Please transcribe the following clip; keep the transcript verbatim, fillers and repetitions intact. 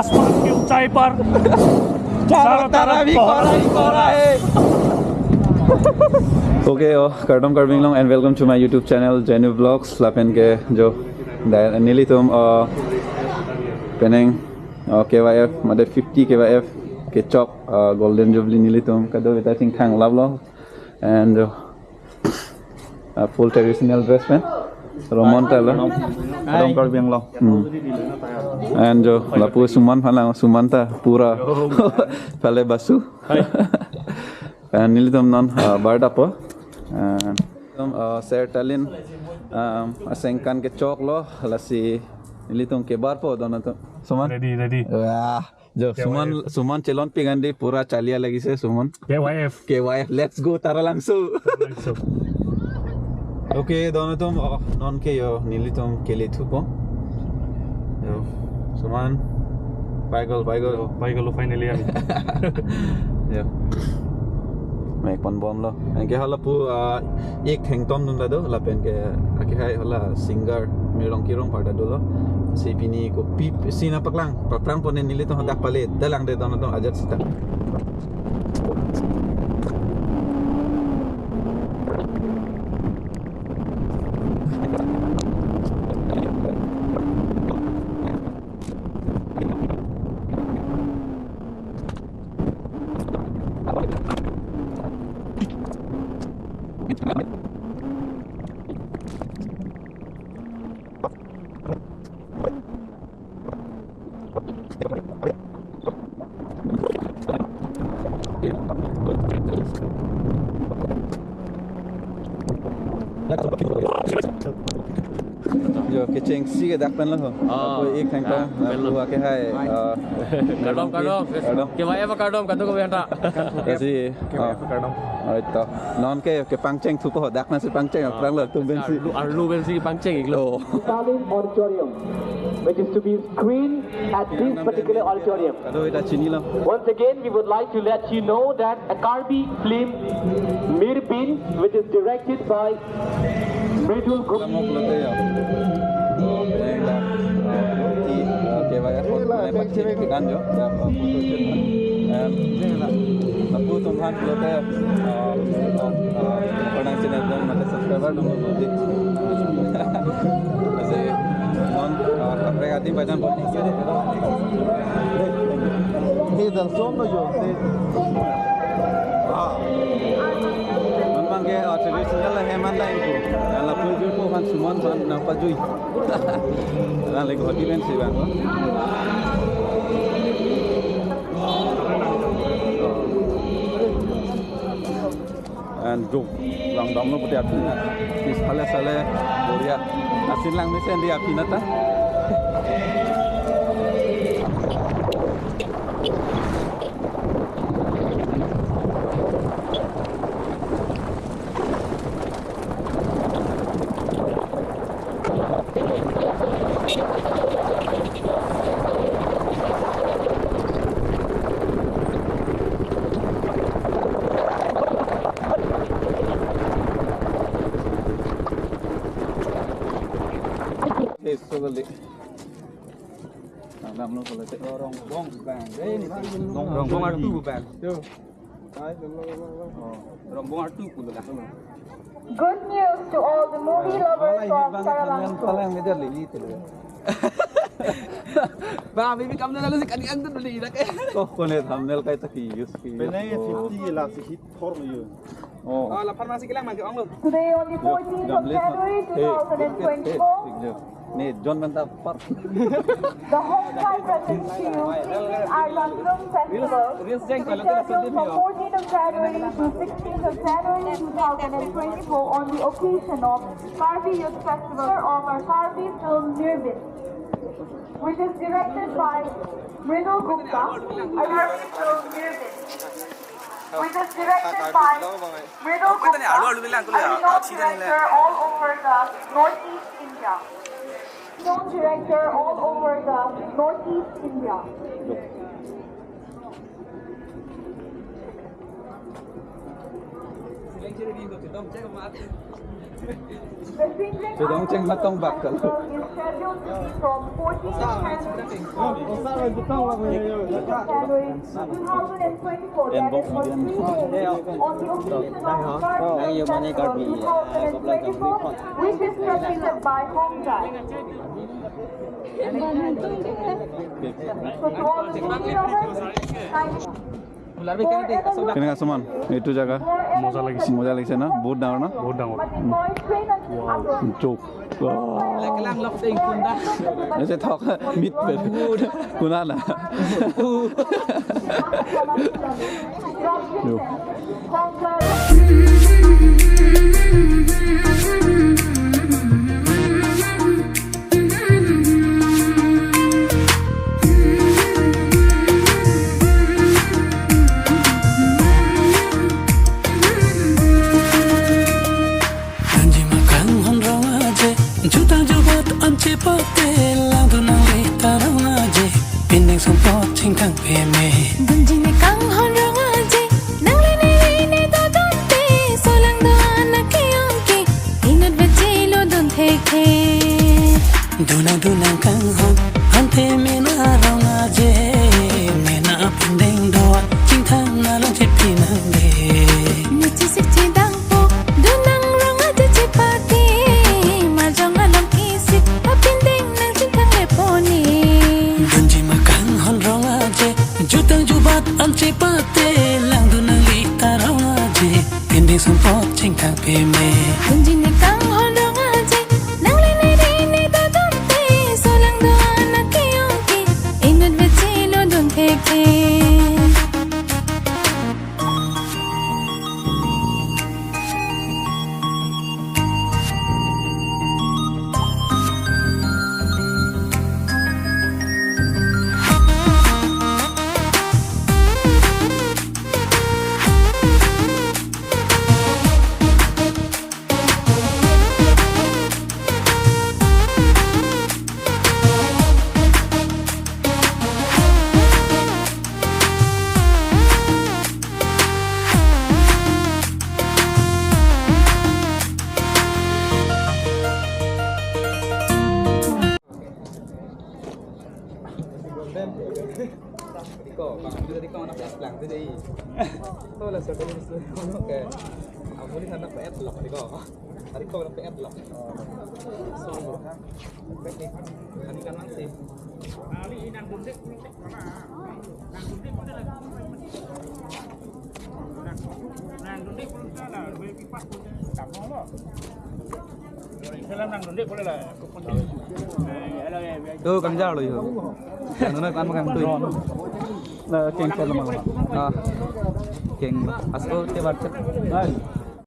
आसमान की ऊंचाई पर चारों तरफ कोहरा ही कोहरा है। Okay, oh, kardom Karbi Anglong and welcome to my YouTube channel, Jenu Vlogs. Lapen ke jo, da-, nelitum, oh, penang, oh, K Y F, mate fifty K Y F kechok, oh, Golden Jubilee nelitum kadokaveta chingthang laplo. And, oh, uh, full traditional dress pen. Roman ta lo. Kardom Karbi Anglong. Hmm. And jo lapu Suman aphan lang, Suman ta pura pale basu. And nelitum non, uh, bar dapo. And nelitum, uh, Sir Talin, um, asengkan kechoklo, lasi nelitum kebarpo don atum. Suman. Ready, ready. Wah. Jo, Suman, K Y F. Suman chelon pik andi pura chalia lagise Suman. K Y F. K Y F, let's go, Taralangso. Taralangso. Okay, don atum, oh, non ke jo, nelitum kele thupo. Jo, Suman, pai gol, pai gol. Jo, pai gol, finally, ami. Jo. Mek pon bomlo. Anke hala pu, ah, ik thengtom dun ta do, lapen ke akehai hala singer Mirong Kirong apar ta dolo. Si pini kopi si nangpaklang, paklangpo ne, nelitum hadak pale, dalang de don atum ajat sita. Jo, kechengsi ke dak pen lo ho. Ah, apo ik thengtom, ah, pen lo. Apo akehai, ah, kardom, kardom. Kardom. K Y F kardom, kardom ke benta. Kasi, K Y F, ah, kardom. Alright, to. Non ke, kepangcheng thupo, dak nasi pangcheng, ah, aphrang lo, tum pensi. Arlu, arlu pensi pangcheng iklo. Oh. Stalin Auditorium, which is to be screened at this particular auditorium. Kadokaveta chinilo. Once again, we would like to let you know that a Karbi film, Mirbin, which is directed by Mridul Gupta. Kamu pulote ya. Yang dah, uh, di, uh, K Y F pon pacik kan jo, dah, uh, photo shoot. Em, lapu atum aphan pulote, uh, uh, pernah channel pon mate subscriber nunggu nanti. Kasi non, uh, kaprek adim bajan pon. Ini dan som lo jo. Ah. Non abang ke, uh, traditional la heman la ingku. Lapu jui po kan Suman aphan nangpajui. Alang lagi hoti pensi bang. And jo, langdamlo pute aphina. Pis phale sale boria. Asin lang mesen di aphina ta. Langdamlo pulote. Rongbong bang. Eh, ini Rongbong artu bang. Yo. Oh, Rongbong artu pulo dah. Good news to all the movie lovers of Taralangso. Bang, baby, kamu dah lalu sekali yang tu beli dah ke. Oh, kone thumbnail kaita ke-use ke. Pene fifty la si hit thor yo. Oh. Oh, la pharmacy kelang mangke onglo. Today, on the fourteenth of January two thousand and twenty-four, ne John manta par. The Homkai presents to you sixteenth Arvan Film Festival, which is scheduled from fourteenth of January to sixteenth of January two thousand and twenty-four on the occasion of Karbi Youth Festival of our Karbi film Mirbin, which is directed by Mridul Gupta, a Karbi film Mirbin, which is directed by Mridul Gupta, a renowned director all over the Northeast India. Renowned director all over the Northeast India. Chedong cheng matong bak kalo. Which is presented by Home Guard. So to all the visitors, thank you. কেনেকা সুমন, এইটো জাগা? মজা লাগিছে। মজা লাগিছে না? বহুত ডাঙৰ না? বহুত ডাঙৰ। But the toy train and other joke. Ese thok mit pe. Kunana. Jo. Dunji ma kanghon rong aje, juta jubat an chepate, langdun nangli ta rong aje, pindeng sumpot chingthang peme. Dunji ne kanghon rong aje, nangli ne ne dodunte, solang do-an akeyong ke, inut vechelo dun thekhe. Dunang dunang kanghon, ante mena rong aje, mena pindeng do-an, chingthang nalong chepi nangde. Nichi sik chidang po, dunang rong aje chepate, marjong along isi, apindeng nang chingthang le poni. Dunji ma kanghon rong aje, jutang jubat an chepate, langdun nangli ta rong aje, pindeng sumpot chingthang peme. Dunji ne kanghon rong aje, nangli ne ne ne dodunte, solang do-an akeyong ke, inut vechelo dun thekhe. Diko, bang, diko, diko, anak lang, diko. Ito lang, sir, diko, sir, ano, kaya, ang huli na napa-et lang, diko. Diko, napa-et lang. So, ani kan lang si. To kang jar lo yo. Ano na kan makan to. Na keng sel ma. Ah. Keng. Asko te bar chet.